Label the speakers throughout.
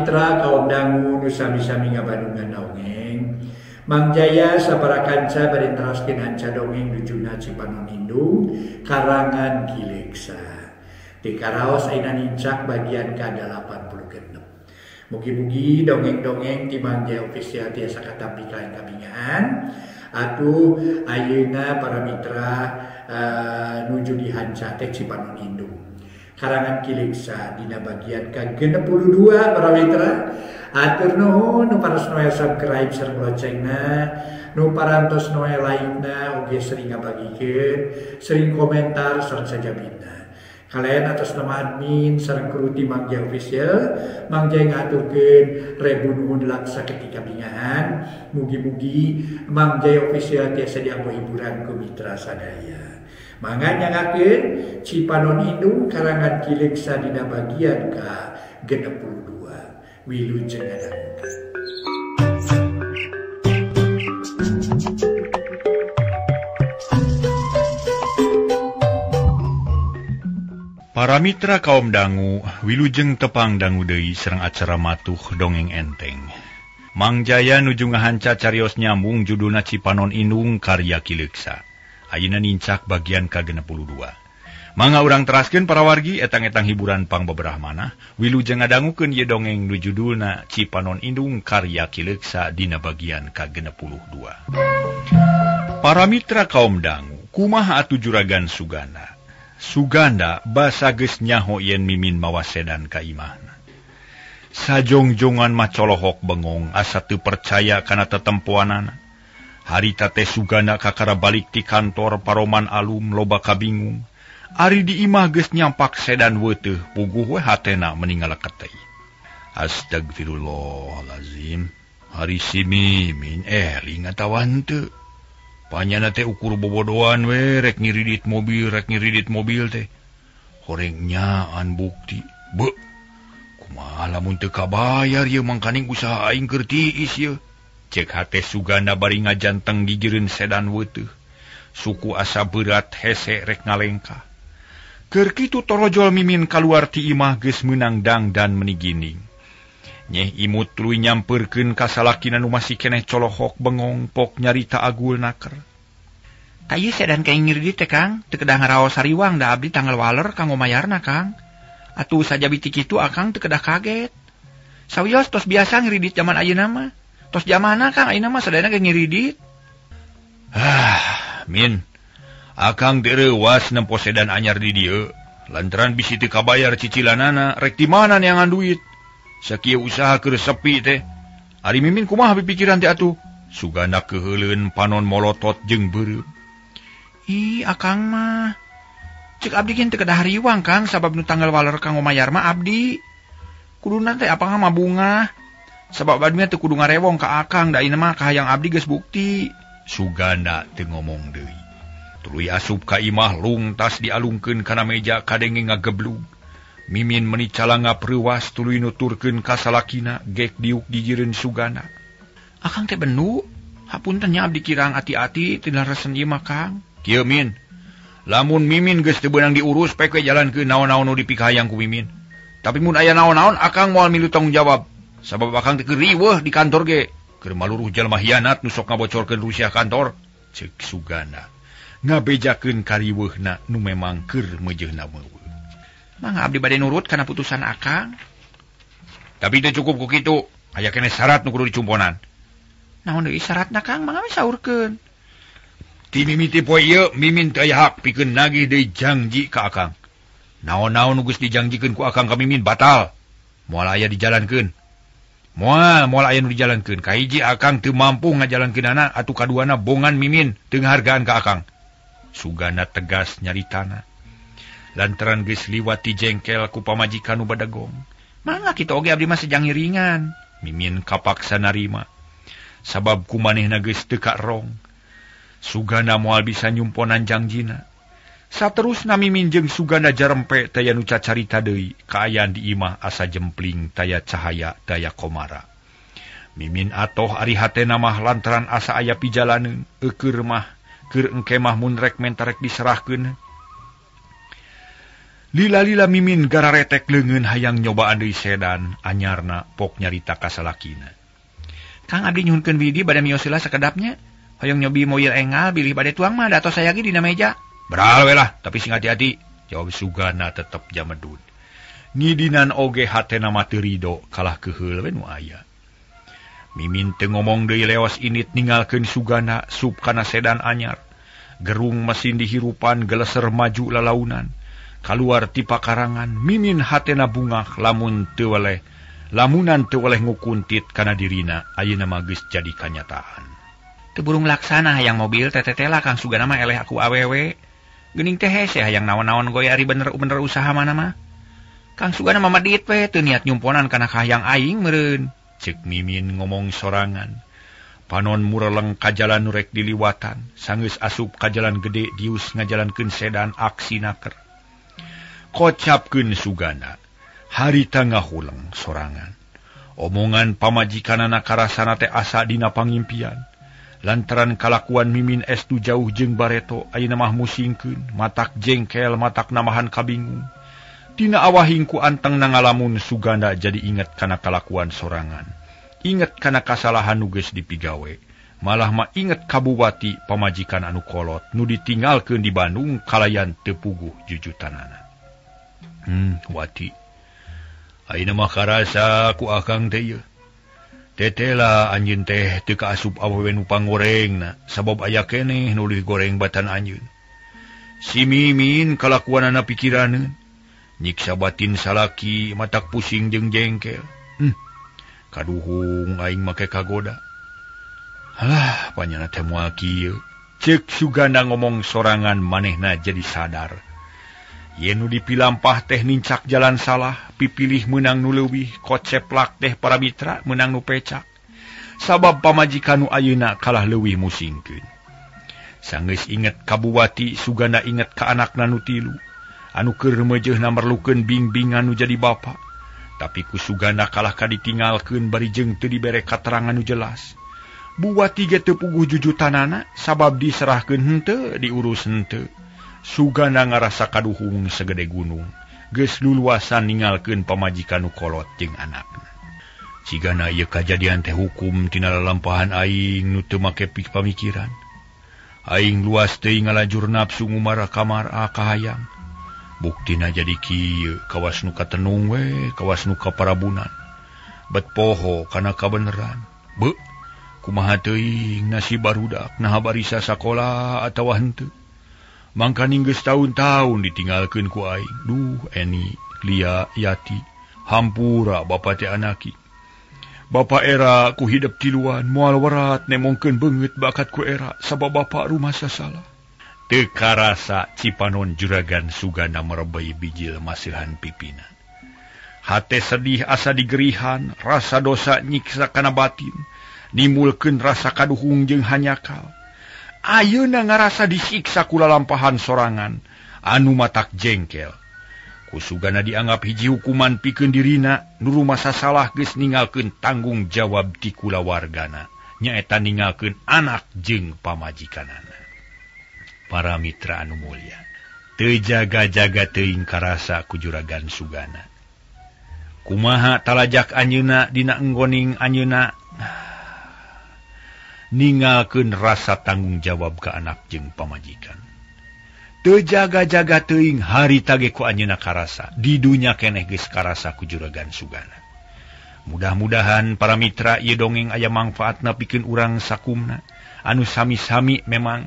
Speaker 1: mitra kaum dangu nu sami-sami ngabandungan dongeng. Mang Jaya sabara kanca bade neraskeun hanca dongeng nujuna Cipanon Indung karangan Ki Leuksa. Di karaos ayeuna nincak bagian ka-86. Mugi-mugi dongeng-dongeng ti Mang Jaya Official tiasa katampi kalayan kabingaan. Atuh ayeuna para mitra nuju di hanca teh Cipanon Indung karangan Ki Leuksa dina bagian ka-62 para mitra. Atur nuhun nu parantos noe subscribe sareng loncengna, nu parantos noe like-na oge sering ngabagikeun, sering komentar sareng sajabina. Kalian atas nama admin sareng kru ti Mang Jaya Official, Mang Jaya ngaturkeun rebu nuhun laksa ketika bingahan. Mugi-mugi Mang Jaya Official tiasa dianggo hiburan ku mitra sadaya. Mangga nyangakeun Cipanon Indung karangan Ki Leuksa dina bagian ka-62. Wilujeng ngadangukeun.
Speaker 2: Para mitra kaum dangu, wilujeng tepang dangu deui sareng acara matuh dongeng enteng. Mang Jaya nuju ngahanca carios nyambung judulna Cipanon Indung karya Ki Leuksa. Ayeuna nincak bagian ka-62. Mangga urang teraskeun para wargi etang-etang hiburan pang beberah manah, wilujeng ngadangukeun ieu dongeng nu judulna Cipanon Indung karya Ki Leuksa dina bagian ka-62. Para mitra kaum dangu, kumaha atuh juragan Suganda? Suganda basa geus nyaho yen Mimin mawa sedan ka imahna. Sajongjongan mah colohok bengong asa teu percaya kana tetempoanana. Harita teh Suganda kakara balik ti kantor paroman alum loba kabingung. Ari di imah geus nyampak sedan weuteuh puguh we hatena meningal ketei. Astagfirullahalazim. Hari si Mimin eling atawa henteu. Panyana teh ukur bobodoan we rek ngiridit mobil teh. Horeng nyaan bukti. Beuh. Kumaha lamun teu kabayar ieu mangkaning usaha aing keur tiis ieu. Cek hate Suganda bari ngajanteng gigireun sedan weuteuh. Suku asa berat hese rek ngalengkah. Keur kitu torojol Mimin kaluar ti imah geus meunang dangdan meni gining. Nyeh imut tuluy nyampeurkeun ka salakina nu masih keneh colohok bengong pok nyarita agul naker.
Speaker 3: Ka ieu sedan kaing ngiridit teh Kang, teu kedah ngaraos sariwang da abdi tanggal waler kanggo mayarna Kang. Atuh sajabi ti kitu akang teu kedah kaget. Sawios tos biasa ngiridit jaman ayeuna mah. Tos jamana Kang ayeuna mah sadayana ge ngiridit.
Speaker 2: Ah, Min. Akang teu reuwas nempo sedan anyar di dieu. Lantaran bisi teu kabayar cicilanana, rek di mana neangan duit? Sakieu usaha keur sepi teh. Ari Mimin kumaha pipikiran teh atuh? Suganda keuheuleun panon molotot jeung beureum.
Speaker 3: Ih, akang mah. Cek abdi gen teu kedah hariwang Kang, sabab nu tanggal waler kanggo mayar mah abdi. Kuduna teh apang mah bungah. Sabab abdi mah teu kudu ngarewong ka akang, da ayeuna mah kahayang abdi geus bukti.
Speaker 2: Suganda teu ngomong deui. Tuluy asup ka imah lungtas dialungkeun kana meja kadenge ngageblug. Mimin meni calangap reuwas tuluy nuturkeun ka salakina gek diuk gigireun Suganda.
Speaker 3: Akang teh benu, hapunten nya abdi kirang ati-ati teu resen ieu mah Kang.
Speaker 2: Kieu Min, lamun Mimin geus teu beunang diurus pek we jalankeun naon-naon nu dipikahayang ku Mimin. Tapi mun aya naon-naon akang moal milu tanggung jawab. Sabab akang teh keur riweuh di kantor ge. Keur maluruh jalma hianat nu sok ngabocorkeun rusiah kantor. Ceuk Suganda ngabejakeun kariweuhna nu memang keur meujeuhna meuweung.
Speaker 3: Mangga abdi bade nurut kana putusan akang.
Speaker 2: Tapi teu cukup ku kitu, aya keneh syarat nu kudu dicumponan.
Speaker 3: Naon deui syaratna Kang? Mangga we saurkeun.
Speaker 2: Ti mimiti poe ieu Mimin teu aya hak pikeun nagih deui janji ka akang. Naon-naon nu geus dijanjikeun ku akang ka Mimin batal. Moal aya dijalankeun. Moal aya nu dijalankeun. Kahiji akang teu mampu ngajalankeunana atuh kaduana bongan Mimin teu ngahargaan ka akang. Suganda tegas nyaritana. Lantaran geus liwat ti jengkel ku pamajikan nu badegong.
Speaker 3: Mangga kitu oge abdi mah sejang ngiringan.
Speaker 2: Mimin kapaksa narima. Sabab ku manehna geus teu karong. Suganda moal bisa nyumponan jangjina. Saterusna Mimin jeung Suganda jarempe taya nu cacarita deui, kaayaan di imah asa jempling taya cahaya daya komara. Mimin atoh ari hatena mah lantaran asa aya pijalaneun, eukeur mah keur engke mah mun rek mentarek diserahkeun. Lila-lila Mimin gararetek leungeun hayang nyobaan deui sedan anyarna pok nyarita ka salakina.
Speaker 3: Kang abdi nyuhunkeun Widi bade mios heula sakedapnya. Hoyong nyobi mobil engal bilih bade tuang mah da tos saya ge dina meja.
Speaker 2: Beral we lah, tapi sing hati-hati. Jawab Sugana tetep jamedud. Ngidinan oge hatena mah teu rido kalah keuheul we nu aya. Mimin teu ngomong deui leos init ninggalkeun Sugana sup kana sedan anyar. Gerung mesin dihirupan geleser maju lalaunan. Kaluar ti pakarangan Mimin hatena bungah lamun teu weleh lamunan teu weleh ngukuntit kana dirina ayeuna mah geus jadi kanyataan.
Speaker 3: Teu burung laksana hayang mobil tetetela Kang Sugana mah eleh aku awewe. Geuning teh hese hayang naon-naon goy ari bener-bener usaha mana mah. Kang Sugana mah medit we teu niat nyumponan kana kahayang aing meureun.
Speaker 2: Ceuk Mimin ngomong sorangan. Panon mureleng ka jalan nu rek diliwatan, sanggeus asup ka jalan gede dius ngajalankeun sedan aksi naker. Kocapkeun Sugana, harita ngahuleng sorangan. Omongan pamajikanana karasana teh asa dina pangimpian. Lantaran kalakuan Mimin estu jauh jeung bareto ayeuna mah musingkeun, matak jengkel, matak namahan kabingung. Tina awahing ku antengna ngalamun Sugana jadi inget kana kalakuan sorangan. Inget kana kasalahan nu geus dipigawe. Malah mah inget ka Buwati pamajikan anu kolot nu ditinggalkeun di Bandung kalayan teu puguh jujutanana. Wati. Ayeuna mah karasa ku akang teh ieu. Tetela anjeun teh teu kaasup awewe nu pangorengna sabab aya keneh nu leuwih goreng batan anjeun. Si Mimin kalakuanana pikiraneun, nyiksa batin salaki matak pusing jeung jengkel. Kaduhung aing make kagoda. Alah, panyana teh moal kieu. Ceuk Sugana ngomong sorangan manehna jadi sadar. Yen nu dipilampah teh nincak jalan salah, pipilih meunang nu leuwih, koceplak teh para mitra meunang nu pecak. Sabab pamajikan nu ayeuna kalah leuwih musingkeun. Sanggeus inget ka Buwati, Sugana inget ka anakna nu tilu, anu keur remeujeuhna merlukeun bimbingan nu jadi bapa. Tapi ku Sugana kalah ka ditinggalkeun bari jeung teu dibere katerangan nu jelas. Buwati ge teu puguh jujutanana sabab diserahkeun henteu, diurus henteu. Sugana ngarasa kaduhung segede gunung, geus luluasan ninggalkeun pamajikan nu kolot jeung anakna. Cigana ieu kajadian teh hukum tina lalampahan aing nu teu make pamikiran. Aing luas teuing ngalajur nafsu ngumara kamar kahayang. Buktina jadi kieu, kawas nu katenung we, kawas nu kaparabunan. Bet poho kana kabeneran. Beuh, kumaha teuing nasib barudak naha barisa sakola atawa henteu. Mangkaning geus taun-taun ditinggalkeun ku aing. Duh, Eni, Lia, Yati, hampura bapa teh anaki. Bapa era ku hidep tiluan, moal werat nemongkeun beungeut bakat ku era sabab bapa rumah sasalah. Teu karasa Cipanon Juragan Sugana merebei bijil masihan pipina. Hate sedih asa digerihan, rasa dosa nyiksa kana batin, nimulkeun rasa kaduhung jeung hanyakal. Ayeuna ngarasa disiksa ku lalampahan sorangan anu matak jengkel. Ku Sugana dianggap hiji hukuman pikeun dirina nu rumasa salah geus ninggalkeun tanggung jawab ti kulawargana, nyaeta ninggalkeun anak jeung pamajikanana. Para mitra anu mulia, teu jaga-jaga teuing karasa ku Juragan Sugana. Kumaha talajak anjeunna dina enggoning anjeunna ninggalkeun rasa tanggung jawab ka anak jeung pamajikan. Teu jaga-jaga teuing harita ge ku anjeunna karasa, di dunya keneh geus karasa ku Juragan Sugana. Mudah-mudahan para mitra ieu dongeng aya mangfaatna pikeun urang sakumna anu sami-sami memang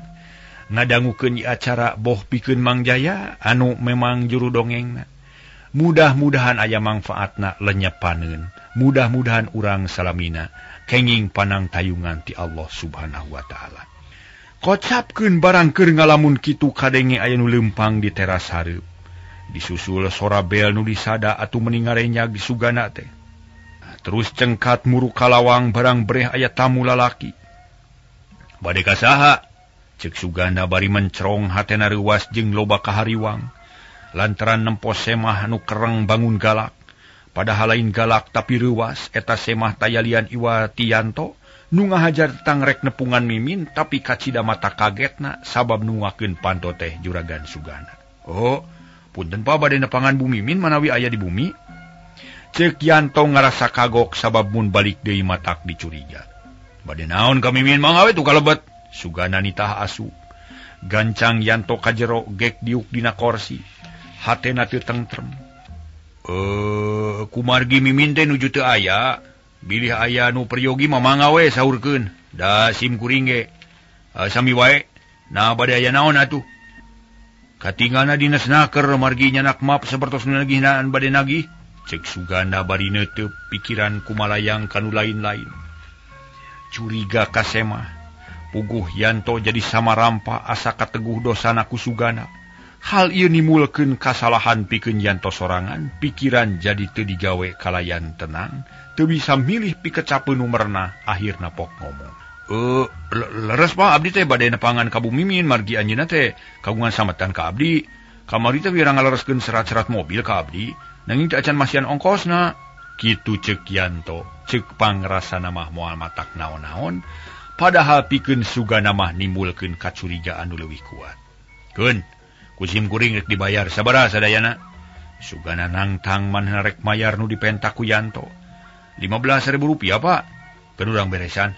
Speaker 2: ngadangukeun ieu acara boh pikeun Mang Jaya anu memang juru dongengna. Mudah-mudahan aya mangfaatna lenyepaneun. Mudah-mudahan urang salamina kenging panang tayungan ti Allah Subhanahu wa taala. Kocapkeun barang keur ngalamun kitu kadenge aya nu leumpang di teras hareup. Disusul sora bel nu disada atuh meni ngarenyag di Sugana teh. Terus cengkat muruk kalawang barang breh aya tamu lalaki. Bade ka saha? Ceuk Sugana bari mencrong hatena reuwas jeung loba kahariwang. Lantaran nempo semah nu kereng bangun galak. Padahal lain galak tapi reuwas eta semah tayalian Iwatianto nu ngahajar tangrek nepungan Mimin tapi kacida mata kagetna sabab nungakeun panto teh Juragan Sugana. Oh, Punten Pak bade nepangan Bu Mimin manawi aya di bumi. Cek Yanto ngarasa kagok sabab mun balik deui matak dicuriga. Bade naon ka Mimin mangga we tuh kalebet. Sugana nitah asu. Gancang Yanto kajero gek diuk dina korsi. Hatena teu tentrem. Kumargi Mimin teh nuju teu aya. Bilih aya nu peryogi mah mangga we saurkeun. Da sim kuring ge. Sami wae. Nah bade aya naon atuh. Katinggalna dinas naker margi nyanak map sapertos nu nagihnaan bade nagih. Cek Sugana bari neuteup pikiran kumalayang kanu lain-lain. Curiga kasemah. Puguh Yanto jadi samarampa asa kateguh dosana ku Sugana. Hal ieu nimulkeun kasalahan pikeun Yanto sorangan, pikiran jadi teu digawe kalayan tenang, teu bisa milih pikecapeun nu merenah, akhirna pok ngomong. Leres Pak, abdi teh bade nepangan ka Bu Mimin margi anjeunna teh kagungan sametan ka abdi. Kamari teh wirang ngalereskeun serat-serat mobil ka abdi, nanging teu acan masihan ongkosna. Kitu cek Yanto, cek pangrasana mah moal matak naon-naon. Padahal pikeun Sugana mah nimbulkeun kacurigaan nu leuwih kuat. Keun, ku sim kuring rek dibayar sabaraha sadayana? Sugana nangtang manehna rek mayar nu dipenta ku Yanto. 15.000 rupiah, Pak. Keun urang beresan.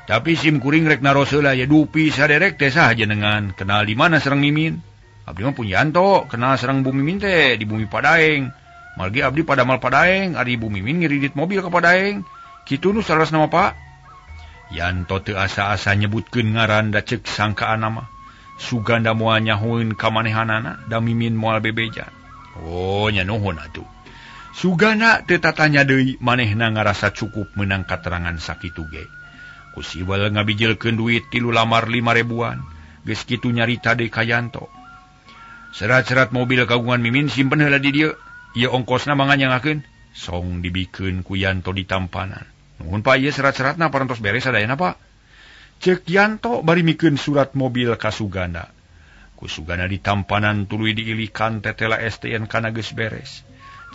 Speaker 2: Tapi sim kuring rek naros heula ya dupi saderek teh saha jenengan, kenal di mana sareng Mimin? Abdi mah pun Yanto, kenal sareng Bu Mimin teh di bumi Padaeng. Margi abdi padamal Padaeng, ari Bu Mimin ngiridit mobil ka Padaeng. Kitu nu saleresna mah, Pak. Yanto teu asa-asa nyebutkeun ngaran da ceuk sangkaanna mah. Suganda moal nyahoeun ka manehanana da Mimin moal bebeja. Oh, nya nuhun atuh. Sugana teu tatanya deui manehna ngarasa cukup meunang katerangan sakitu ge. Ku siwal ngabijilkeun duit 3 lamar 5 ribuan. Geus kitu nyarita deui ka Yanto. Serat-serat mobil kagungan Mimin simpen heula di dieu. Ieu ongkosna manganyangakeun. Song dibikeun ku Yanto ditampanan. Nuhun Pak, ieu serat-seratna parantos beres sadayana Pak. Cek Yanto bari mikeun surat mobil ka Sugana. Ku Sugana ditampanan tuluy diilikan tetela STN kana geus beres.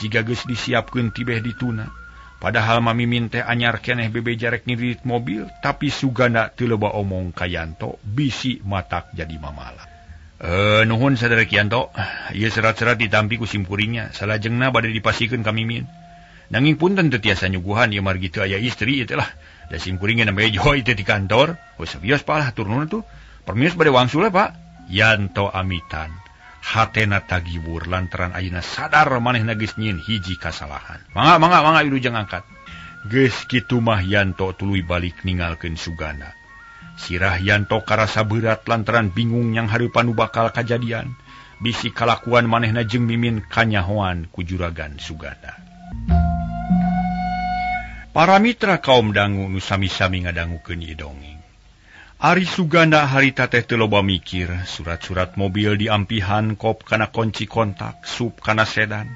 Speaker 2: Jiga geus disiapkeun tibeh dituna. Padahal mah Mimin teh anyar keneh bebeja rek ngiridit mobil, tapi Sugana teu loba omong ka Yanto, bisi matak jadi mamala. Nuhun saderek Yanto, ieu serat-serat ditampi ku simkuringnya, salajengna bade dipasikeun ka Mimin. Nanging punten teu tiasa nyuguhan ieu margi teu aya istri ieu teh lah. Da simkuring ge nembe joy teh di kantor. Oh sawios Pak lah turun tuh. Permios bade wangsul Pak. Yanto amitan. Hatena tagiwur lantaran ayeuna sadar manehna geus nyieun hiji kasalahan. Mangga mangga mangga wilujeng angkat. Geus kitu mah Yanto tuluy balik ninggalkeun Sugana. Sirah Yanto karasa berat lantaran bingung yang hareupan nu bakal kajadian. Bisi kalakuan manehna jeung Mimin kanyahoan ku juragan Sugana. Para mitra kaum dangu nu sami-sami ngadangukeun ieu dongeng. Ari Suganda harita teh teu loba mikir, surat-surat mobil diampihan kop kana kunci kontak, sup kana sedan.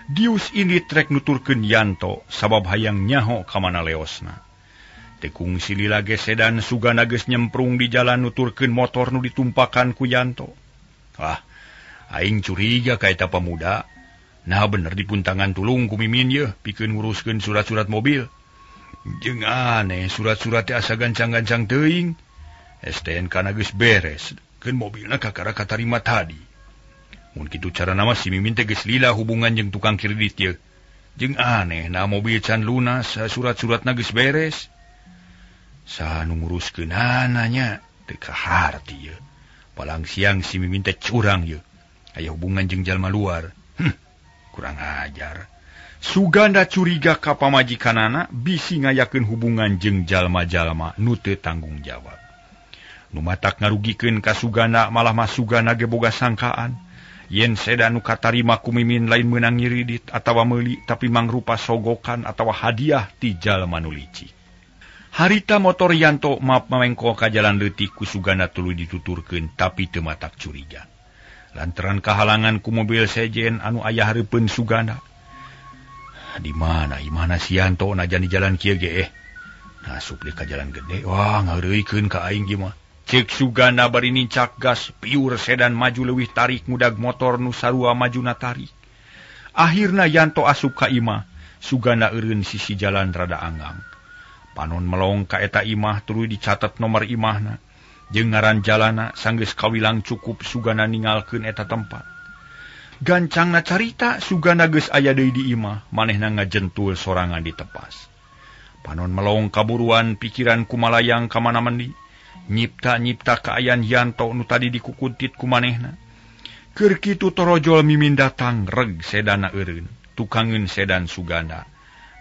Speaker 2: Dius ini trek nuturkeun Yanto sabab hayang nyaho ka mana leosna. Teu kungsi lila ge sedan Suganda geus nyemprung di jalan nuturkeun motor nu ditumpakan ku Yanto. Ah, aing curiga ka eta pamuda. Nah bener dipuntangan tulung ku Mimin yeuh pikeun nguruskeun surat-surat mobil. Jeung aneh surat-surat teh asa gancang-gancang teuing. STNK na geus beres, keun mobilna kakara katarima tadi. Mun kitu carana mah si Mimin teh geus lila hubungan jeung tukang kredit yeuh. Jeung aneh na mobil can lunas, surat-suratna geus beres. Saha nu nguruskeunana nya teu kaharti yeuh. Palang siang si Mimin teh curang yeuh. Aya hubungan jeung jalma luar. Kurang ajar. Suganda curiga ka pamajikanana bisi ngayakeun hubungan jeung jalma-jalma nu teu tanggung jawab. Nu matak ngarugikeun ka Suganda malah mah Suganda ge boga sangkaan yen sedan nu katarima ku Mimin lain meunang ngiridit atawa meuli tapi mangrupa sogokan atawa hadiah ti jalma nu licik. Harita motor Yanto map mamengko ka jalan leutik ku Suganda tuluy dituturkeun tapi teu matak curiga. Lantaran kahalangan ku mobil sejen anu aya hareupeun Suganda. Di mana imana si Yanto najan di jalan kieu ge Asup deui ka jalan gede, wah ngaheureuykeun ka aing ieu mah. Cek Suganda bari nincak gas, piur sedan maju leuwih tarik ngudag motor nu sarua majuna tarik. Akhirna Yanto asup ka imah, Suganda eureun sisi jalan rada anggang. Panon melong ka eta imah tuluy dicatet nomor imahna. Jeung ngaran jalana sanggeus kawilang cukup Suganda ningalkeun eta tempat. Gancangna carita Suganda geus aya deui di imah, manehna ngajentul sorangan di tepas. Panon melong kaburuan pikiran kumalayang ka mana mendi, nyipta-nyipta kaayaan Yanto nu tadi dikukuntit ku manehna. Keur kitu torojol Mimin datang reg sedana eureun, tukangeun sedan Suganda.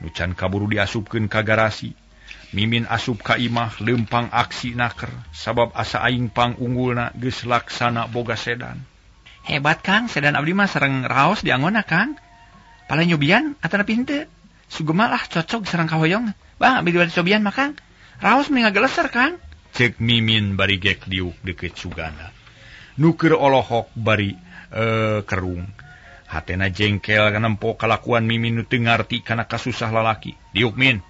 Speaker 2: Nu can kaburu diasupkeun ka garasi. Mimin asup ka imah leumpang aksi naker sabab asa aing pang unggulna geus laksana boga sedan.
Speaker 3: Hebat Kang, sedan abdi mah sareng raos dianggona Kang. Pala nyobian atanapi henteu? Sugema lah cocok sareng kahoyong. Bang, abdi bade cobian mah Kang. Raos mah ngageleser Kang.
Speaker 2: Cek Mimin bari gek diuk deukeut Suganda. Nu keur olohok bari kerung. Hatena jengkel kanempo kalakuan Mimin nu teu ngarti kana kasusah lalaki. Diuk Min.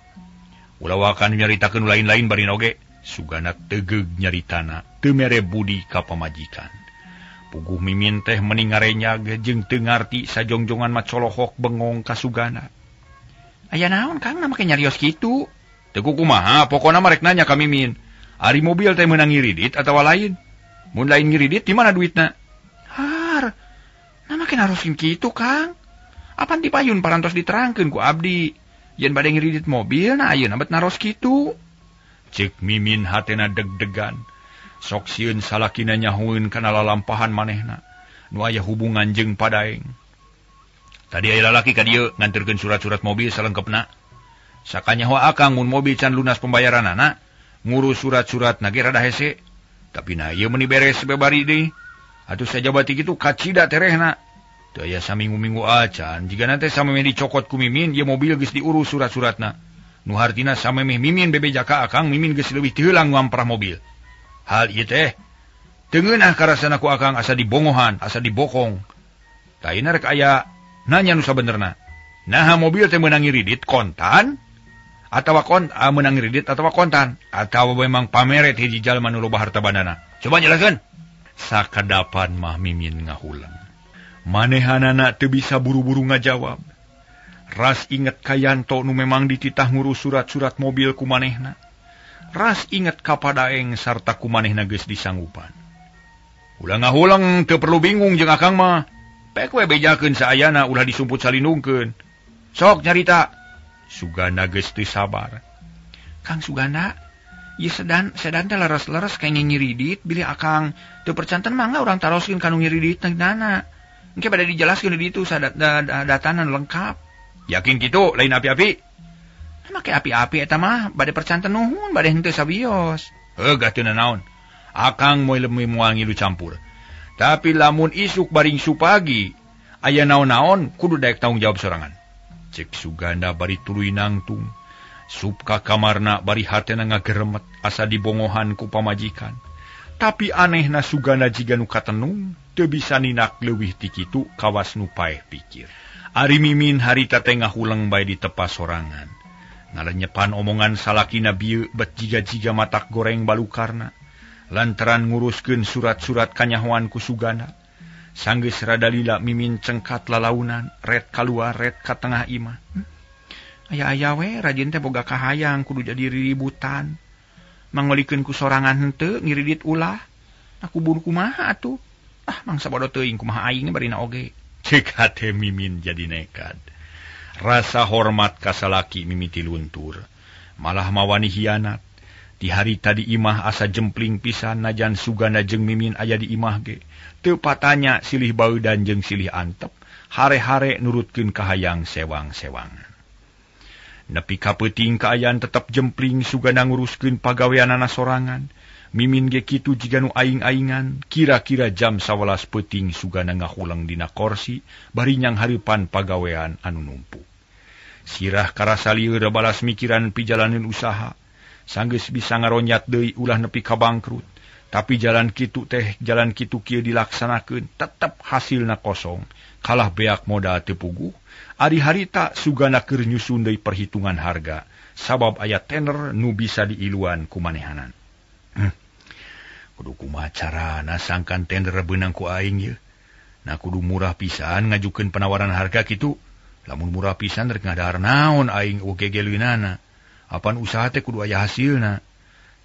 Speaker 2: Ulah wakan nyaritakeun lain-lain bari oge. Suganda tegeug nyaritana teu mere budi ka pamajikan. Puguh Mimin teh meni ngarenyag jeung teu ngarti sajongjongan mah colohok bengong ka Suganda.
Speaker 3: Aya naon Kang na make nyarios kitu?
Speaker 2: Teu kumaha, pokona mah rek nanya ka Mimin. Ari mobil teh meunang ngiridit atawa lain? Mun lain ngiridit di mana duitna?
Speaker 3: Har, na make naroskeun kitu Kang. Apan dipayun parantos diterangkeun ku abdi. Yen bade ngiridit mobil na ayeuna bet naros kitu.
Speaker 2: Cek Mimin hatena deg-degan. Sok sieun salakina nyahueun kana lalampahan manehna. Nu aya hubungan jeung padaeng. Tadi aya lalaki ka dieu nganterkeun surat-surat mobil salengkepna. Sakanyaho akang mun mobil can lunas pembayaranana, ngurus surat-surat na ge rada hese. Tapi nah ieu meuni beres bebari deui. Atuh sajabati kitu kacida terehna. Teu aya saminggu-minggu acan, jigana teh samemeh dicokot ku Mimin, ieu mobil geus diurus surat-suratna. Nu hartina samemeh Mimin bebeja ka akang, Mimin geus leuwih ti heula ngamprah mobil. Hal ieu teh teu ngeunah karasana ku akang asa dibongohan, asa dibokong. Taina rek aya nanya nu sabenerna. Naha mobil teh meunang ngiridit kontan atawa meunang ngiridit atawa kontan atawa memang pameret hiji jalma nu loba harta bandana. Coba jelaskeun. Sakadapan mah Mimin ngahulang. Manehanana teu bisa buru-buru ngajawab. Ras inget ka Yanto nu memang dititah ngurus surat-surat mobil ku manehna. Ras inget ka padaeng sarta ku manehna geus disanggupan. Ulah ngahulang teu perlu bingung jeung akang mah. Pek we bejakeun saayana ulah disumput salindungkeun. Sok nyarita. Suganda geus teu sabar.
Speaker 3: Kang Suganda, ieu sedan teh leres-leres kayaknya nyiridit bilih akang teu percanten mangga urang taroskeun ka nu ngiridit nana. Engke bade dijelaskeun di ditu datana lengkap.
Speaker 2: Yakin kitu lain api-api?
Speaker 3: Make api-api eta mah bade percanten nuhun bade henteu sawios.
Speaker 2: Heuh teu nanaon. Akang moal leuwih moal ngilu campur. Tapi lamun isuk baring supagi aya naon-naon kudu daek tanggung jawab sorangan. Cek Suganda bari tuluy nangtung. Sup ka kamarna bari hatena ngageremet asa dibongohan ku pamajikan. Tapi anehna Suganda jiga nu katenung teu bisa ninak leuwih ti kitu kawas nu paeh pikir. Ari Mimin harita teh ngahuleng bae ditepas sorangan. Ngalenyepan omongan salakina bieu bet jiga-jiga matak goreng balukarna. Lantaran nguruskeun surat-surat kanyahoan ku Suganda. Sanggeus rada lila Mimin cengkat lalaunan, ret kaluar, ret ka tengah imah.
Speaker 3: Aya-aya we rajin teh boga kahayang kudu jadi riributan. Mangolikeun ku sorangan henteu ngiridit ulah. Aku buru kumaha atuh? Ah mangsa bodo teuing kumaha aing barina oge.
Speaker 2: Cek hate Mimin jadi nekad. Rasa hormat ka salaki mimiti luntur. Malah mawani hianat. Di hari tadi imah asa jempling pisan najan Suganda jeung Mimin aya di imah ge. Teu patanya silih baudan jeung silih antep, hare-hare nurutkeun kahayang sewang-sewangan. Nepi ka peuting kaayaan tetep jempling Suganda nguruskeun pagaweanana sorangan. Mimin ge kitu jiga nu aing-aingan. Kira-kira jam 11 peuting Suganda ngahuleng dina korsi bari nyanghareupan pagawean anu numpuk. Sirah karasa lieur balas mikiran pijalaneun usaha. Sanggeus bisa ngaronyat deui ulah nepi ka bangkrut. Tapi jalan kitu teh jalan kitu kieu dilaksanakeun tetep hasilna kosong. Kalah beak modal teu puguh. Ari harita Suganda keur nyusun deui perhitungan harga sabab aya tender nu bisa diiluan ku manehanan. Kudu kumaha carana sangkan tender beunang ku aing ye. Nah kudu murah pisan ngajukeun penawaran harga kitu. Lamun murah pisan rek ngadahar naon aing ogegeleunana. Apan usaha teh kudu aya hasilna.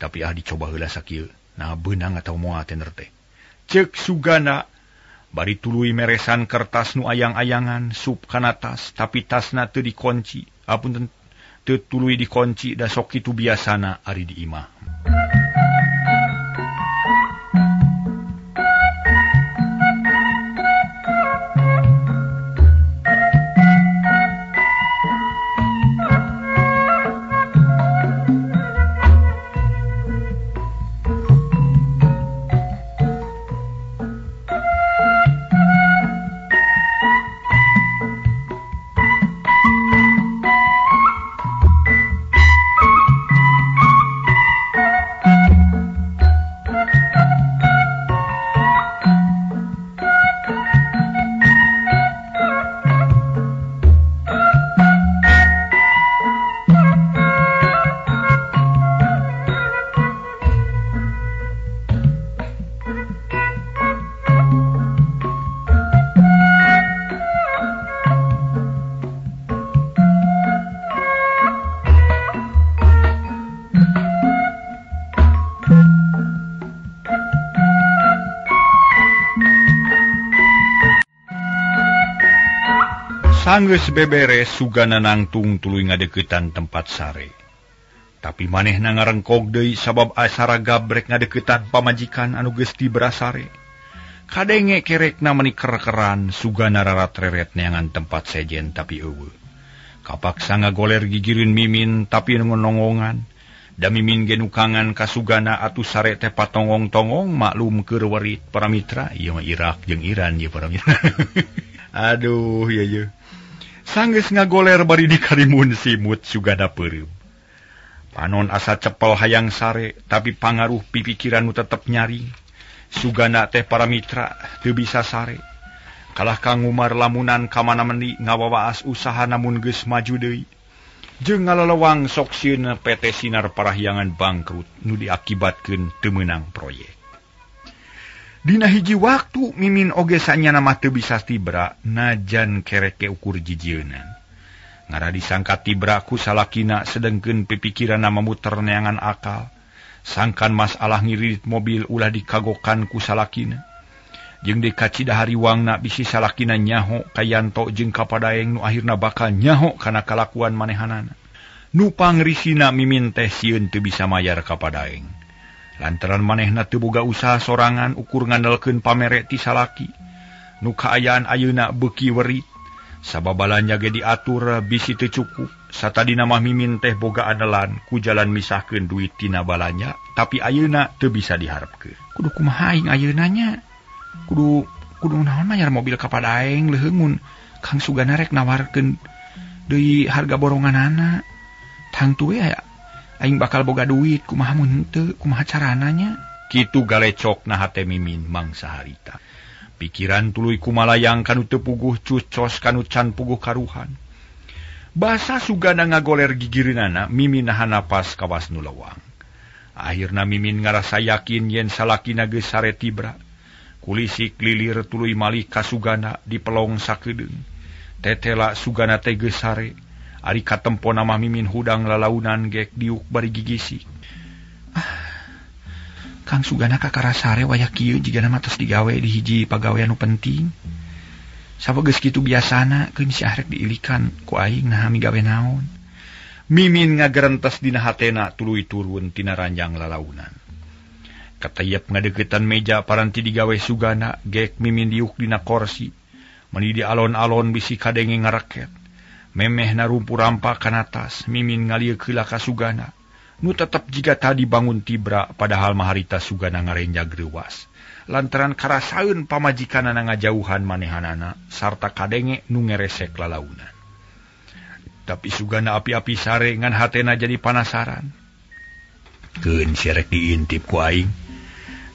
Speaker 2: Tapi ah dicoba heula sakieu. Nah beunang atau moal tender teh. Cek Suganda Bari tuluy meresan kertas nu ayang-ayangan sup kana tas tapi tasna teu dikunci. Apunten teu tuluy dikunci da sok kitu biasana ari di imah. Sanggeus beberes Sugana nangtung tuluy ngadeukeutan tempat sare. Tapi manehna ngarengkog deui sabab asara gabrek ngadeukeutan pamajikan anu geus dibrasare. Kadenge kerekna meuni ker-keran Sugana rarat-reret neangan tempat sejen tapi eueuh. Kapaksa ngagoler gigireun Mimin tapi nongongan. Da Mimin ge nukangan ka Sugana atuh sare teh patongong-tongong maklum keur werit para mitra ieu mah Irak jeung Iran ieu para mitra. Aduh ieu ieu. Sanggeus ngagoler bari dikarimun simut Sugana peureum. Panon asa cepel hayang sare tapi pangaruh pipikiran nu tetep nyaring. Sugana teh para mitra teu bisa sare. Kalah ka ngumar lamunan ka mana meuni ngawawaas usaha namun geus maju deui. Jeung ngalelewang sok sieun PT Sinar Parahyangan bangkrut nu diakibatkeun teu meunang proyek. Dina hiji waktu Mimin oge sanyana mah teu bisa tibra najan kereke ukur jijieunan. Ngara disangka tibra ku salakina sedengkeun pipikiranna mamuter neangan akal. Sangkan masalah ngiridit mobil ulah dikagokan ku salakina. Jeung dikacida hariwangna bisi salakina nyaho ka Yanto jeung ka Padaeng nu akhirna bakal nyaho kana kalakuan manehanana. Nu pangrisina Mimin teh sieun teu bisa mayar ka Padaeng. Lantaran manehna teu boga usaha sorangan ukur ngandelkeun pamere ti salaki. Nu kaayaan ayeuna beuki werit. Sabab balanja ge diatur bisi teu cukup. Satadina mah Mimin teh boga andalan ku jalan misahkeun duit tina balanja, tapi ayeuna teu bisa diharepkeun.
Speaker 3: Kudu kumaha aing ayeuna nya? Kudu kudu naon mayar mobil ka Padaeng leuheung Kang Sugana rek nawarkeun deui harga boronganana. Tangtu we aya aing bakal boga duit kumaha mun henteu kumaha carana nya.
Speaker 2: Kitu galecokna hate Mimin mangsa harita. Pikiran tuluy kumalayang kanu teu puguh cucos kanu can puguh karuhan. Basa Sugana ngagoler gigireunana Mimin nahan napas kawas nu lewang. Akhirna Mimin ngarasa yakin yen salakina geus sare tibra. Kulisik lilir tuluy malih ka Sugana dipelong sakedeung. Tetela Sugana teh geus sare. Ari katempona mah Mimin hudang lalaunan gek diuk bari gigisik.
Speaker 3: Kang Sugana kakara sare wayah kieu jigana mah tos digawe di hiji pagawean nu penting. Sabab geus kitu biasana keun si arek diilikan ku aing naha migawe naon.
Speaker 2: Mimin ngagerentes dina hatena tuluy turun tina ranjang lalaunan. Katayep ngadeuketan meja paranti digawe Sugana gek Mimin diuk dina korsi. Meuni di alon-alon bisi kadenge ngaraket. Memeh narumpu rampa kana tas, Mimin ngalieuk heula ka Sugana. Nu tetep jiga tadi bangun tibra padahal maharita Sugana ngarenjag reuwas. Lantaran karasaeun pamajikanana ngajauhan manehanana sarta kadenge nu ngeresek lalaunan. Tapi Sugana api-api sare ngan hatena jadi panasaran. Keun serek diintip ku aing.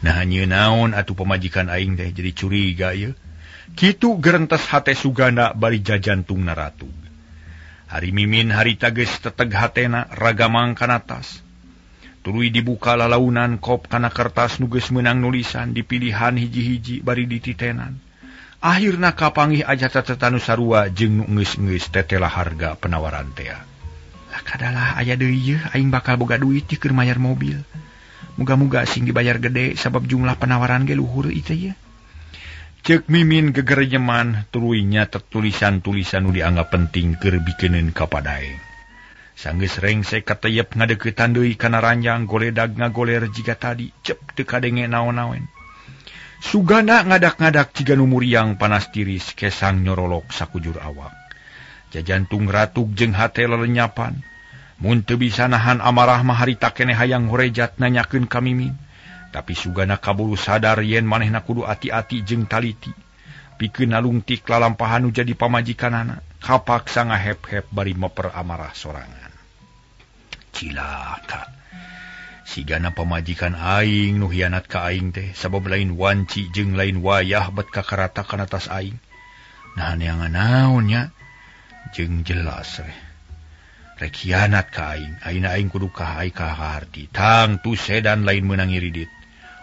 Speaker 2: Nah nyieun naon atuh pamajikan aing teh jadi curiga ieu. Kitu gerentes hate Sugana bari jajantungna ratug. Hari Mimin harita geus teteg hatena ragamang kana tas. Tuluy dibuka lalaunan kop kana kertas nu geus meunang nulisan dipilihan hiji-hiji bari dititenan. Akhirna kapanggih aja catetan nu sarua jeung nu geus-geus tetela harga penawaran tea.
Speaker 3: Lah kadalah aya deui yeuh aing bakal boga duit keur mayar mobil. Muga-muga sing dibayar gede sabab jumlah penawaran ge luhur ieu teh.
Speaker 2: Cek Mimin gegerenyeman tuluy nyatet tulisan-tulisan nu dianggap penting keur bikeuneun ka padaeng. Sanggeus rengse kateyep ngadeuketan deui kana ranjang goledag ngagoler jiga tadi cep teu kadenge naon-naon. Sugana ngadak-ngadak jiga nu muriang panas tiris kesang nyorolok sakujur awak. Jajantung ratug jeung hate lelenyapan. Mun teu bisa nahan amarah mah harita keneh hayang horejat nanyakeun ka Mimin. Tapi Sugana kaburu sadar yen manehna kudu ati-ati jeung taliti. Pikeun nalungtik lalampahan nu jadi pamajikanana, kapaksa ngahep-hep bari meper amarah sorangan. Cilaka. Sigana pamajikan aing nu hianat ka aing teh sabab lain wanci jeung lain wayah bet kakarata kana tas aing. Nah neangan naon nya? Jeung jelas reh. Rek hianat ka aing, ayeuna aing kudu kahay kaharti. Tangtu sedan lain meunang ngiridit.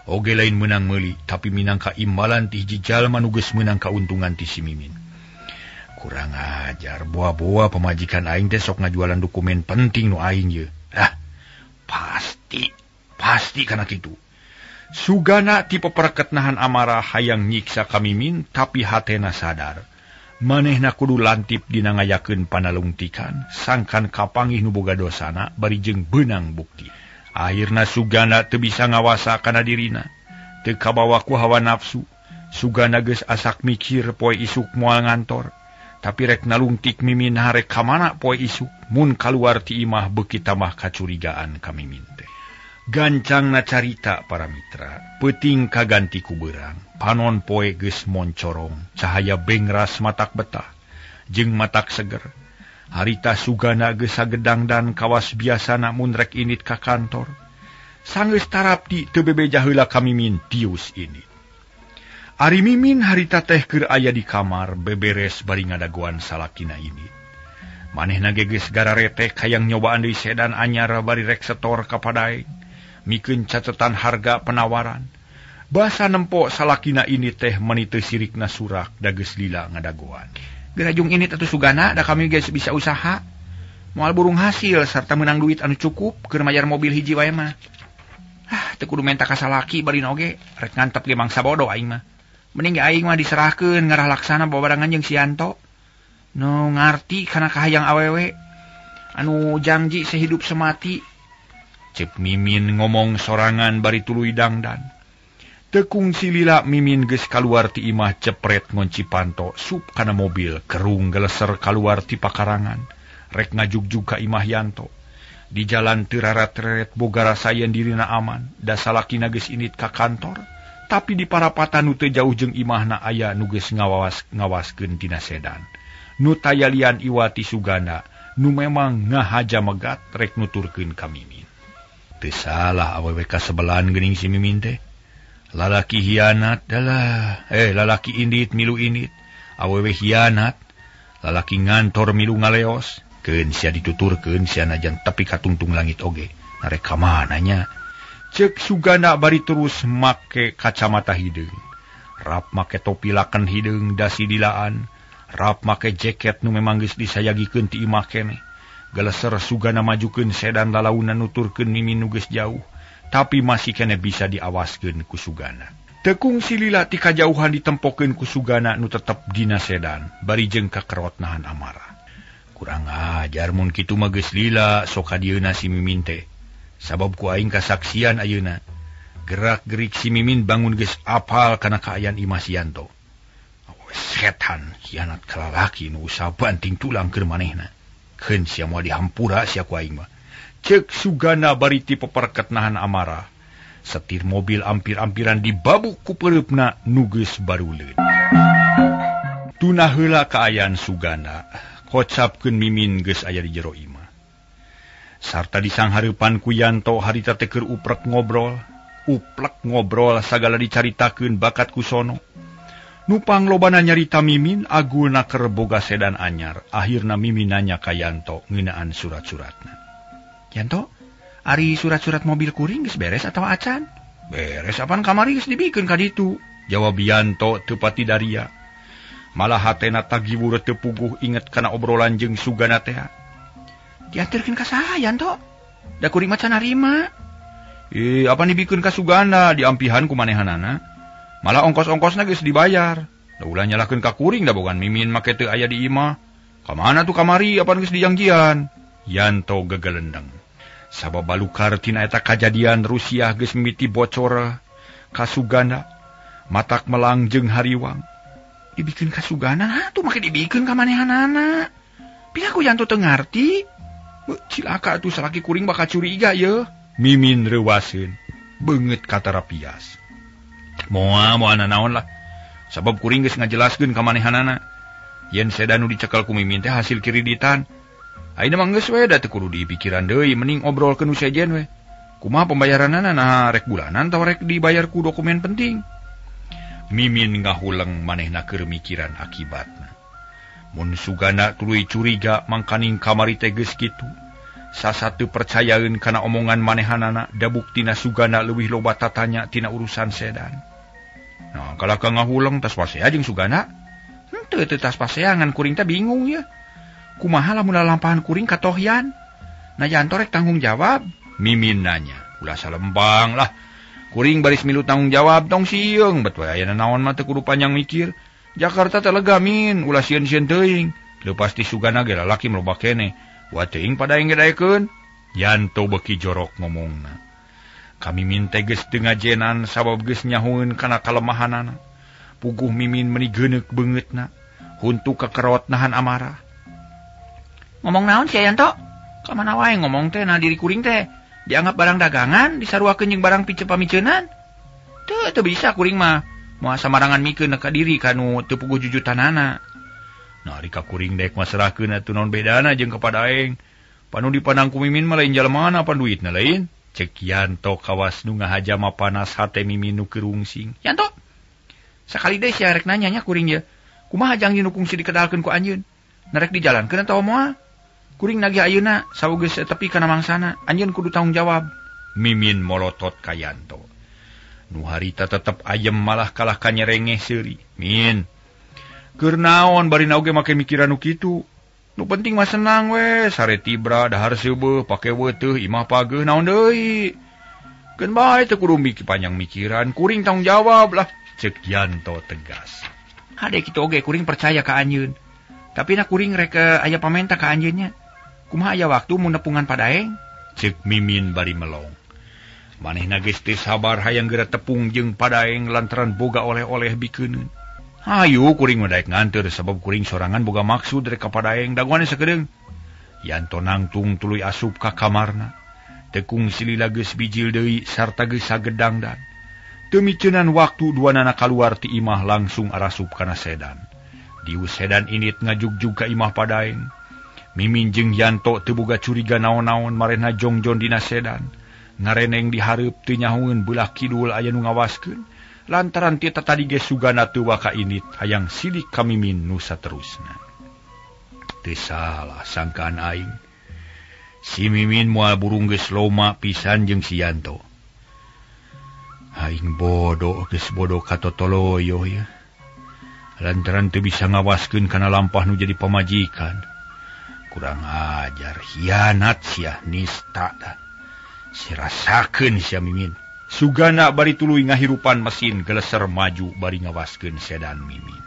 Speaker 2: Oge lain meunang meuli, tapi minangka imbalan ti hiji jalma nu geus meunang kauntungan ti si Mimin. Kurang ajar, boa-boa pamajikan aing teh sok ngajualan dokumen penting nu aing ye. Ah, pasti kana kitu. Sugana ti peperket nahan amarah hayang nyiksa ka Mimin, tapi hatena sadar. Manehna kudu lantip dina ngayakeun panalungtikan, sangkan kapanggih nu boga dosana bari jeung beunang bukti. Akhirna Sugana teu bisa ngawasa kana dirina, teu kabawa ku hawa nafsu. Sugana geus asak mikir poe isuk moal ngantor, tapi rek nalungtik Mimin harek ka mana poe isuk mun kaluar ti imah beuki tambah kacurigaan ka Mimin teh. Gancangna carita para mitra, peuting kaganti ku beurang, panon poe geus moncorong, cahaya bengras matak betah jeung matak seger. Harita Sugana geus sagedangdan kawas biasana mun rek init ka kantor. Sanggeus tarapti teu bebeja heula ka Mimin tius init. Ari Mimin harita teh keur aya di kamar beberes bari ngadagoan salakina init. Manehna ge geus gararetek hayang nyobaan deui sedan anyar bari rek setor ka padaeng. Mikeun catetan harga penawaran. Basa nempo salakina ini teh meuni teu sirikna surak da geus lila ngadagoan.
Speaker 3: Gerajung ini atuh Sugana da kami geus bisa usaha. Moal burung hasil sarta meunang duit anu cukup keur mayar mobil hiji wae mah. Ah, teu kudu menta ka salaki bari oge rek ngantep ge mangsa bodoh aing mah. Mending ge aing mah diserahkeun ngarah laksana babarengan jeung si Yanto. Nu ngarti kana kahayang awewe anu janji sehidup semati.
Speaker 2: Cek Mimin ngomong sorangan bari tuluy dangdan. Tekung silila Mimin geus kaluar ti imah cepret ngonci panto sup kana mobil kerung geleser kaluar ti pakarangan rek ngajugjug ka imah Yanto. Di jalan teu rarat-reret boga rasa yen dirina aman da salakina geus init ka kantor, tapi di parapatan nu teu jauh jeung imahna aya nu geus ngawaskeun tina sedan. Nu tayalian iwati Sugana nu memang ngahaja megat rek nuturkeun ka Mimin. Teu salah awewe kasebelan geuning si Mimin teh. Lalaki hianat dalah, lalaki indit milu indit, awewe hianat, lalaki ngantor milu ngaleos, keun sia dituturkeun sia najan tepi katungtung langit oge, narek ka mana nya? Ceuk Sugana bari terus make kacamata hideung, rap make topi laken hideung dasi dilaan, rap make jaket nu memang geus disayagikeun ti imah keneh. Geleser Sugana majukeun sedan lalaunan nuturkeun Mimin nu geus jauh, tapi masih kene bisa diawaskeun ku Sugana. Tekung silila ti kajauhan ditempokeun ku Sugana nu tetep dina sedan, bari jeung kakerot nahan amarah. Kurang ajar mun kitu mah geus lila sok kadieuna si Mimin teh. Sabab ku aing kasaksian ayeuna. Gerak-gerik si Mimin bangun geus apal kana kaayaan imah si Yanto. Awe setan hianat ka lalaki nu usaha banting tulang keur manehna. Keun sia moal dihampura sia ku aing mah. Cek Sugana bari ti peperket nahan amarah. Setir mobil ampir-ampiran dibabuk ku peureupna nu geus baruleun. Tunah heula kaayaan Sugana, kocapkeun Mimin geus aya di jero imah. Sarta disanghareupan ku Yanto harita teh keur uprek ngobrol, uplek ngobrol sagala dicaritakeun bakat ku sono. Nupang lobana nyarita Mimin agulna keur boga sedan anyar. Akhirna Mimin nanya ka Yanto ngeunaan surat-suratna.
Speaker 3: Yanto, ari surat-surat mobil kuring geus beres atawa acan?
Speaker 2: Beres apan kamari geus dibikeun ka ditu? Jawab Yanto teu pati daria. Malah hatena tagiwur teu puguh inget kana obrolan jeung Sugana teh.
Speaker 3: Dianterkeun ka saha Yanto? Da kuring mah can narima.
Speaker 2: Apan dibikeun ka Sugana diampihan ku manehanana?
Speaker 3: Malah ongkos-ongkosna geus dibayar. Da ulah nyalahkeun ka kuring da bogan Mimin make teu aya di imah. Ka mana tuh kamari apan geus dijangjian?
Speaker 2: Yanto gegelendeng. Sabab balukar tina eta kajadian Rusiah geus mimiti bocor ka Suganda, matak melang jeung hariwang.
Speaker 3: Dibikeun ka Suganda tuh make dibikeun ka manehanana. Piraku Yanto teu ngarti? Cilaka atuh salaki kuring bakal curiga yeuh.
Speaker 2: Mimin reuwaseun, beungeut katarapias.
Speaker 3: Moal moal nanaon lah. Sabab kuring geus ngajelaskeun ka manehanana. Yen sedan nu dicekel ku Mimin teh hasil kiriditan. Ayeuna mah geus we da teu kudu dipikiran deui, mending obrolkeun nu sejen we. Kumaha pembayaranana nah rek bulanan atawa rek dibayar ku dokumen penting.
Speaker 2: Mimin ngahuleng manehna keur mikiran akibatna. Mun Suganda tuluy curiga mangkaning kamari teh geus kitu. Sasa teu percayaeun kana omongan manehanana da buktina Suganda leuwih loba tatanya tina urusan sedan.
Speaker 3: Nah, kalau ka ngahuleng tas pasea jeung Suganda. Henteu teu tas paseangan kuring teh bingung ya. Kumaha lamun lalampahan kuring ka Tohyan? Nah Yanto rek tanggung jawab.
Speaker 2: Mimin nanya,
Speaker 3: ulah salempang lah. Kuring baris milu tanggung jawab tong sieung, bet we aya naon mah teu kudu panjang mikir. Jakarta teh lega min, ulah sieun-sieun teuing. Leupas ti Suganda ge lalaki loba keneh. Wa teuing padaeng ge daekeun.
Speaker 2: Yanto beuki jorok ngomongna. Ka Mimin teh geus teu ngajenan sabab geus nyahueun kana kalemahanana. Puguh Mimin meuni geuneuk beungeutna, huntu kakerot nahan amarah.
Speaker 3: Ngomong naon sia Yanto? Ka mana wae ngomong teh nah diri kuring teh dianggap barang dagangan, disaruakeun jeung barang pice-pamiceunan. Teu teu bisa kuring mah. Moal samarangan mikeun ka diri kanu teu puguh jujutanana.
Speaker 2: Nah, ari ka kuring daek masrahkeun atuh naon bedana jeung ka padaeng. Panu dipandang ku Mimin mah lain jalmana pan duitna lain. Cek Yanto kawas nu ngahajama panas hate Mimin nu keur rungsing.
Speaker 3: Yanto, sakali deui sia rek nanya nya kuring ye. Kumaha janji nu kungsi dikedalkeun ku anjeun? Narek dijalankeun atawa moal? Kuring nagih ayeuna sawo geus tepi kana mangsana, anjeun kudu tanggung jawab.
Speaker 2: Mimin molotot ka Yanto. Nu harita tetep ayem malah kalah kanyerengeh seuri. Min, keur naon bari na oge make mikiran nu kitu? Nu penting mah senang we, sare tibra, dahar seubeuh, pake weuteuh, imah pageuh naon deui. Keun bae teu kudu mikir panjang mikiran, kuring tanggung jawab lah. Cek Yanto tegas.
Speaker 3: Hade kitu oge kuring percaya ka anjeun. Tapi na kuring rek aya pamenta ka anjeun nya. Kumaha aya waktu mun nepungan padaeng?
Speaker 2: Cek Mimin bari melong. Manehna geus teu sabar hayang geura tepung jeung padaeng lantaran boga oleh-oleh bikeuneun. Hayu kuring mah daek nganteur sabab kuring sorangan boga maksud rek ka padaeng dagoan sakedeung. Yanto nangtung tuluy asup ka kamarna. Tekung silila geus bijil deui sarta geus sagedangdan. Teu miceunan waktu duanana kaluar ti imah langsung arasup kana sedan. Diu sedan init ngajugjug ka imah padaeng. Mimin jeung Yanto teu boga curiga naon-naon marehna jongjon dina sedan. Ngareneng dihareup teu nyahueun beulah kidul aya nu ngawaskeun. Lantaran ti tadi ge Suganda teu waka init hayang silik ka Mimin nu saterusna. Teu salah sangkaan aing. Si Mimin moal burung geus loma pisan jeung si Yanto. Aing bodoh geus bodoh katotoloyo ya. Lantaran teu bisa ngawaskeun kana lampah nu jadi pamajikan. Kurang ajar, hianat sia nista dah. Sirasakeun sia Mimin. Suganda bari tuluy ngahirupan mesin geleser maju bari ngawaskeun sedan Mimin.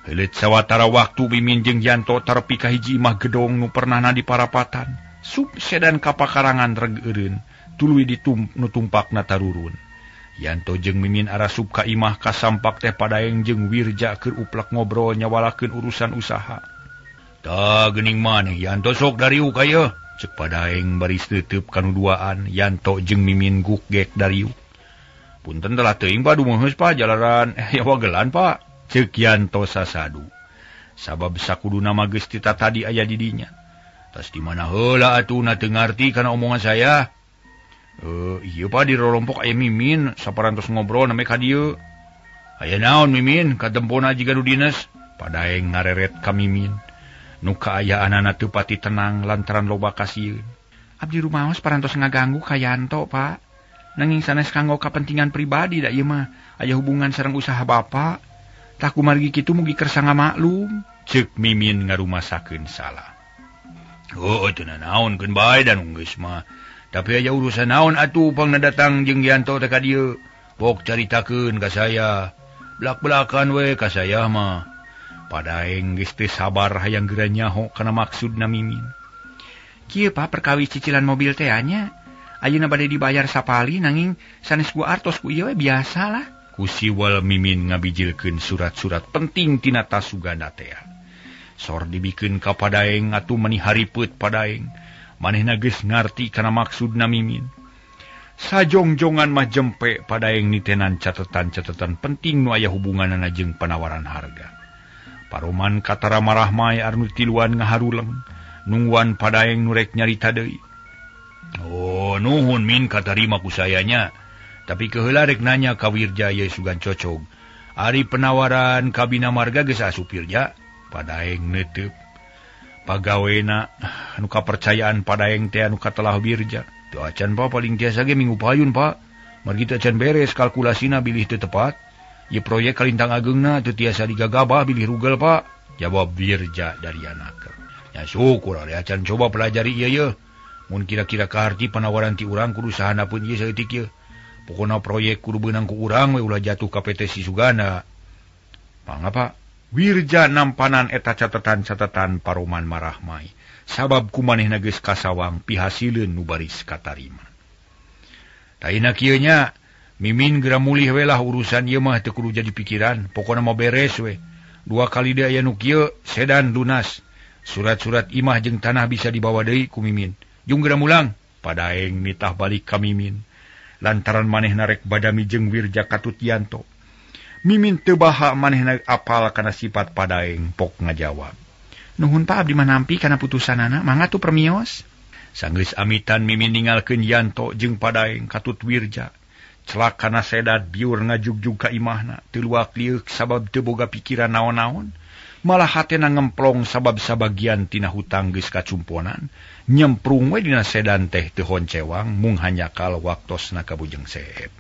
Speaker 2: Heuleut sawatara waktu Mimin jeung Yanto tarepi ka hiji imah gedong nu pernahna di parapatan. Sup sedan ka pakarangan reg eureun, tuluy nu tumpakna tarurun. Yanto jeung Mimin arasup ka imah kasampak teh padaeng jeung Wirja keur uplek ngobrol nyawalakeun urusan usaha. Tah geuning maneh Yanto sok dariuk aya. Cek padaeng baris teuteub kanu duaan Yanto jeung Mimin gugek dariuk. Punten telah teuing Pak dumeheus Pak jalaran wagelan Pak. Cek Yanto sasadu. Sabab sakuduna mah geus ti tadi aya di dinya. Tas di mana heula atuh na teu ngarti kana omongan saya. Ieu Pak di rorompok aya Mimin saparantos ngobrol name ka dieu. Aya naon Mimin katempona jiga nu dinas. Padaeng ngareret ka Mimin. Nu kaayaanana teu pati tenang lantaran loba kasieun.
Speaker 3: Abdi rumaos parantos ngaganggu ka Yanto, Pak. Nanging sanes kanggo kapentingan pribadi da ieu mah aya hubungan sareng usaha Bapak. Tah kumargi kitu mugi kersa ngamaklum.
Speaker 2: Ceuk Mimin ngarumasakeun salah. Oh, teu nanaon keun bae dan geus mah. Tapi aya urusan naon atuh pangna datang jeung Yanto teh ka dieu. Pok caritakeun ka saya. Belak-belakan we ka saya mah. Padaeng geus teu sabar hayang geura nyaho kana maksudna Mimin.
Speaker 3: Kieu Pak perkawis cicilan mobil teh nya. Ayeuna bade dibayar sapali nanging sanes ku artos ku ieu we biasalah.
Speaker 2: Ku siwal Mimin ngabijilkeun surat-surat penting tina tas Suganda teh. Sor dibikeun ka Padaeng atuh meni haripeut Padaeng. Manehna geus ngarti kana maksudna Mimin. Sajongjongan mah jempe Padaeng nitenan catatan-catatan penting nu aya hubunganana jeung panawaran harga. Paroman katara marahmai anu tiluan ngaharuleng, nungguan Padaeng nu rek nyarita deui. Oh, nuhun Min katarima ku sayanya. Tapi keheula rek nanya ka Wirja ye sugan cocog. Ari penawaran ka Bina Marga geus asup Wirja. Padaeng neuteub. Pagawena anu kapercayaan Padaeng teh anu katelah Wirja. Teu acan Pak paling tiasa ge minggu payun Pak. Margi teu acan beres kalkulasina bilih teu tepat. Ieu proyek kalintang ageungna teu tiasa digagabah bilih rugel Pak. Jawab Wirja dari anaker. Ya syukur ari acan coba pelajari ieu ye. Mun kira-kira kaharti panawaran ti urang kudu sahanapeun ieu saeutik ieu. Pokona proyek kudu beunang ku urang we ulah jatuh ka PT si Suganda. Mangga Pak. Wirja nampanan eta catatan-catatan Paroman marahmai. Sabab kumanehna geus kasawang pihasileun nu baris katarima. Taina kieu nya, Mimin geura mulih we lah urusan ieu mah teu kudu jadi pikiran, pokona mah beres we. Dua kali deui aya nu kieu, sedan lunas. Surat-surat imah jeung tanah bisa dibawa deui ku Mimin. Jung geura mulang. Padaeng nitah balik ka Mimin. Lantaran manehna rek badami jeung Wirja katut Yanto. Mimin teu baha manehna apal kana sifat Padaeng pok ngajawab.
Speaker 3: Nuhun Pak abdi mah nampi kana putusanana, mangga tuh permios.
Speaker 2: Sanggeus amitan Mimin ninggalkeun Yanto jeung Padaeng katut Wirja. Celak kana sedat biur ngajugjug ka imahna, teu luak lieuk sabab teu boga pikiran naon-naon. Malah hatena ngemplong sabab sabagian tina hutang geus kacumponan. Nyemprung we dina sedan teh teu honcewang mung hanyakal waktosna ka Bujeng Seep.